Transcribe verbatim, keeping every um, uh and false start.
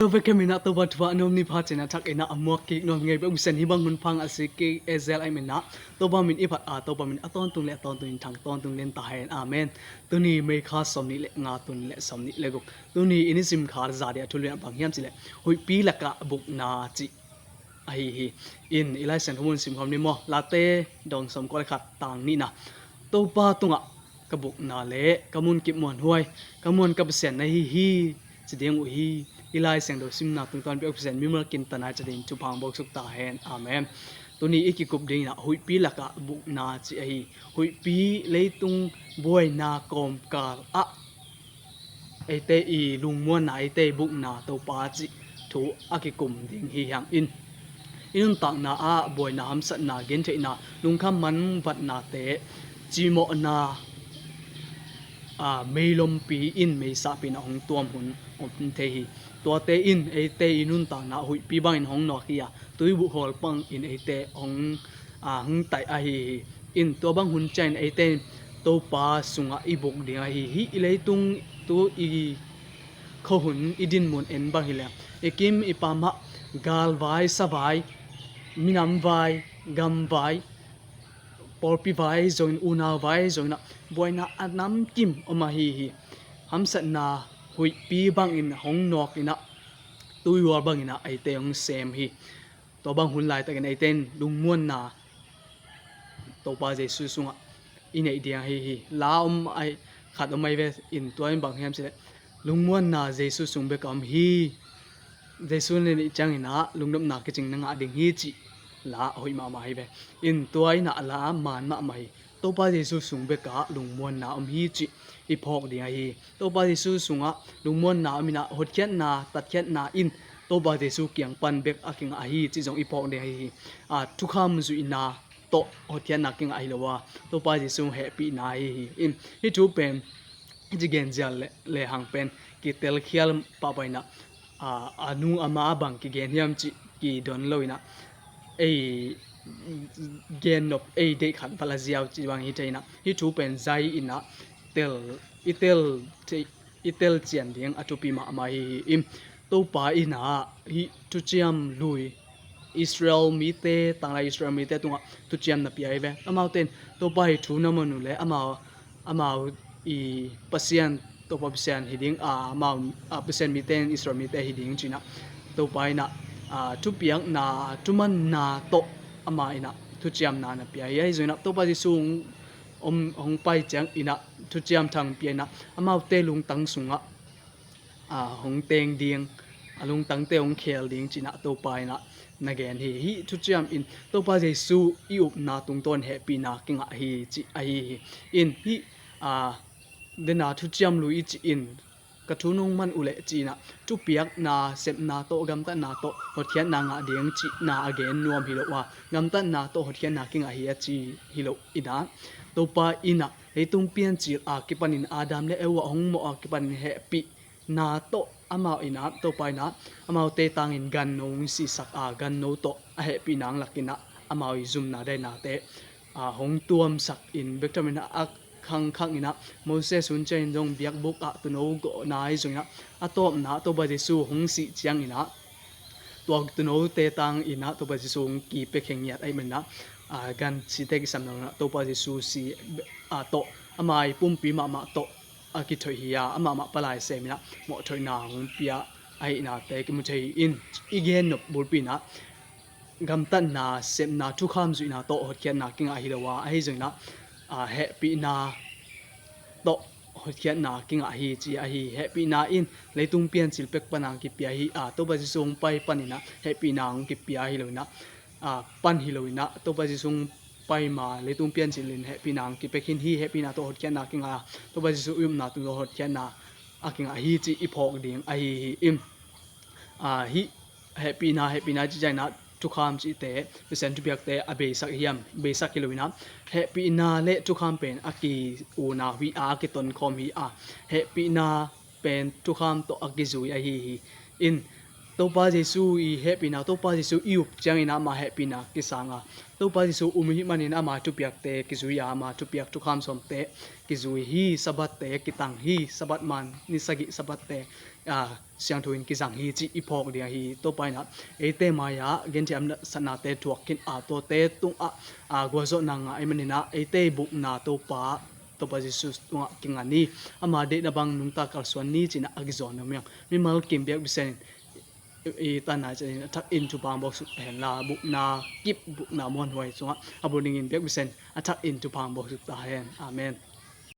Tua vek kei minah Topa thupha a nuam ni pha cina thak inah a muak kik nuam ngei bek misen hi bang hun phang a si kik e zel ai minah Topa min i phat a Topa min a tawntung le a tawntung in thang tawntung den ta hen. Amen. Tuni May kha sawm nih le nga tuni le sawm nih le guk. Tuni in i sim khar za dia thulu a bang hiam cileh huihpi lakah bukna cih ahi hi. In i Lai Siangtho mun sim khawm ni maw? Late dong sawm kua le khat tang nihna. Topa tungah ka bukna le ka munkip muanhuai, ka muan ka Pasian na hi hi ci ding uh hi. I Lai Siangtho simna tungtawn bek Pasian mimal kintanai ca ding thupha hong buaksuk ta hen. Amen. Tuni i kikup ding inah huihpi lakah bukna ci ahi. Huihpi leitung buaina kawmkal ah eite i lungmuanna, eite i bukna Topa cih thu a kikum ding hi hiang in. I nuntakna ah buaina, hamsatna, gentheihna, lungkham manvatnate, cimawhna, aa, meilompi in meisahpi inah hong tuam hun om thei hi. Tuate in eite i nuntakna huihpi bangin hong nawk hi a, tuibuh hawl bangin eite hong, aa, hong taih ahi hi. In tua bang hun ciangin eite in Topa sungah i buk ding ahi hi. I leitung tu i khuahun i dinmun en bang hileh i kim i pamah galvai, savai, minamvai, gamvai, pawlpi vai zongin, unau vai zongin ah buaina a namkim om ahi hi. Hamsatna huihpi bangin hong nawk inah tuihual bangin ah eite hong sem hi. Tua bang hun laitakin eite in lungmuanna Topa Jesu sungah i neih ding ahi hi. La om ai khat om ai ve in tua in bang hiam cileh lungmuanna Jesu sung bek a om hi. Jesu na neih ciangin ah lungnopna kicing na ngah ding hi cih la a hoih mahmah hi ve. In tua inah la maan mahmah hi. Topa Jesu sung bekah lungmuanna om hi cih i phawk ding ahi hi. Topa Jesu sungah lungmuanna om inah hotkhiatna, tatkhiatna in Topa Jesu kiang pan bek a kingah ahi cih zong i phawk ding ahi hi. Aa, thukham zuihna tawh hotkhiatna kingah ahi lo a, Topa Jesu hehpihna ahi hi. In hih thu pen i ci genzial le, lehang pen kitelkhial pahpah inah, aa, a nu a ma a bang kigen hiam cih kidon lo inah ei gennop ei deih khat vala ziau ci bang hi thei inah hih thu pen zai inah tel, i tel, i tel cian ding a thupi mahmah hi hi. In Topa inah hih thuciam lui Israel mite, tanglai Israel mite tungah thuciam na pia hi ve. Amaute in Topa hi thu na man uh le amau, amau i Pasian, Topa Pasian hi ding, a, amau, a, Pasian mite in Israel mite hi ding cinah Topa inah, a, thupiakna, thumanna tawh amah inah thuciamna na pia hi. Ahi zong inah Topa Jesu hong, om, hong pai ciang inah thuciam thang pia inah amaute lungtang sungah, aa, hong teng ding, a lungtangte hong khel ding cinah Topa inah na gen hi. Hih thuciam in Topa Jesu i upna tungtawn hehpihna kingah hi cih ahi hi. In hih, aa, dena thuciam lui i cih in ka thu nong man uh leh cinah thupiakna, sepna tawh, gamtatna tawh hotkhiatna ngah ding cihna a gen nuam hi lo a, gamtatna tawh hotkhiatna kingah hi a ci hi lo inah Topa inah leitung piancil a kipanin Adam le Eva hong mawh a kipanin hehpihna tawh amau inah, Topa inah amaute tangin ganno hong sisak a, ganno tawh a hehpihna hong lak inah amau i zumna dainate, a, hong tuamsak in bek tham inah a khangkhang inah Moses hun ciangin zong biakbuk ah tuuno gawhna ahi zong inah a tawpna Topa Jesu hong sih ciang inah tua tuunote tang inah Topa Jesu hong kipia khe ngiat ahi manin ah, a, gan site kisam lo inah Topa Jesu si, a, tawh ama i pumpi mahmah tawh a kithoih hi a, amah mah palai sem inah mawhthoihna hong pia ahihnate kimu thei hi. In i gennop bulpi inah gamtatna, sepna, thukham zuihna tawh hotkhiatna kingah hi lo a, ahi zong inah, a, hehpihna tawh hotkhiatna kingah hi ci ahi hi. Hehpihna in leitung piancil pek pana kipia hi a, Topa Jesu hong pai pan inah hehpihna hong kipia hi lo inah, a, pan hi lo inah Topa Jesu hong pai ma leitung piancil in hehpihna hong kipia khin hi. Hehpihna tawh hotkhiatna kingah a, Topa Jesu i upna tungtawn hotkhiatna a kingah hi cih i phawk ding ahi hi. In, a, hih hehpihna, hehpihna cih ciang inah thukham cihte, Pasian thupiakte a beisak hiam, beisak hi lo inah hehpihna le thukham pen a ki-unau hi a, a kitonkhawm hi a, hehpihna pen thukham tawh a kizui ahi hi. In Topa Jesu i hehpihna, Topa Jesu i up ciangin amah hehpihna kisang a, Topa Jesu um i hih manin ama thupiakte kizui a, ama thupiak thukham sawmte kizui hi. Sabbath-te kitang hi. Sabbath man ni sagih Sabbath-te, a, siangtho in kizang hi cih i phawk ding ahi. Topa in ah eite mai-ah gentehna, satnate thuak khin a, tuate tungah, a, gualzawhna ngah ahih manin ah eite bupna Topa, Topa Jesu tungah kinga ni. Ama deihna bang nungta kalsuan ni ci-in ah a kizawn nuam hi hang. Mimal kim biakbisen in i, i tanna ciangin a thakin thupha hong buak suk ta hen la, bupna kip, bupna muanhuai sungah a bul dingin biakbisen a thakin thupha hong buak suk ta hen. Amen.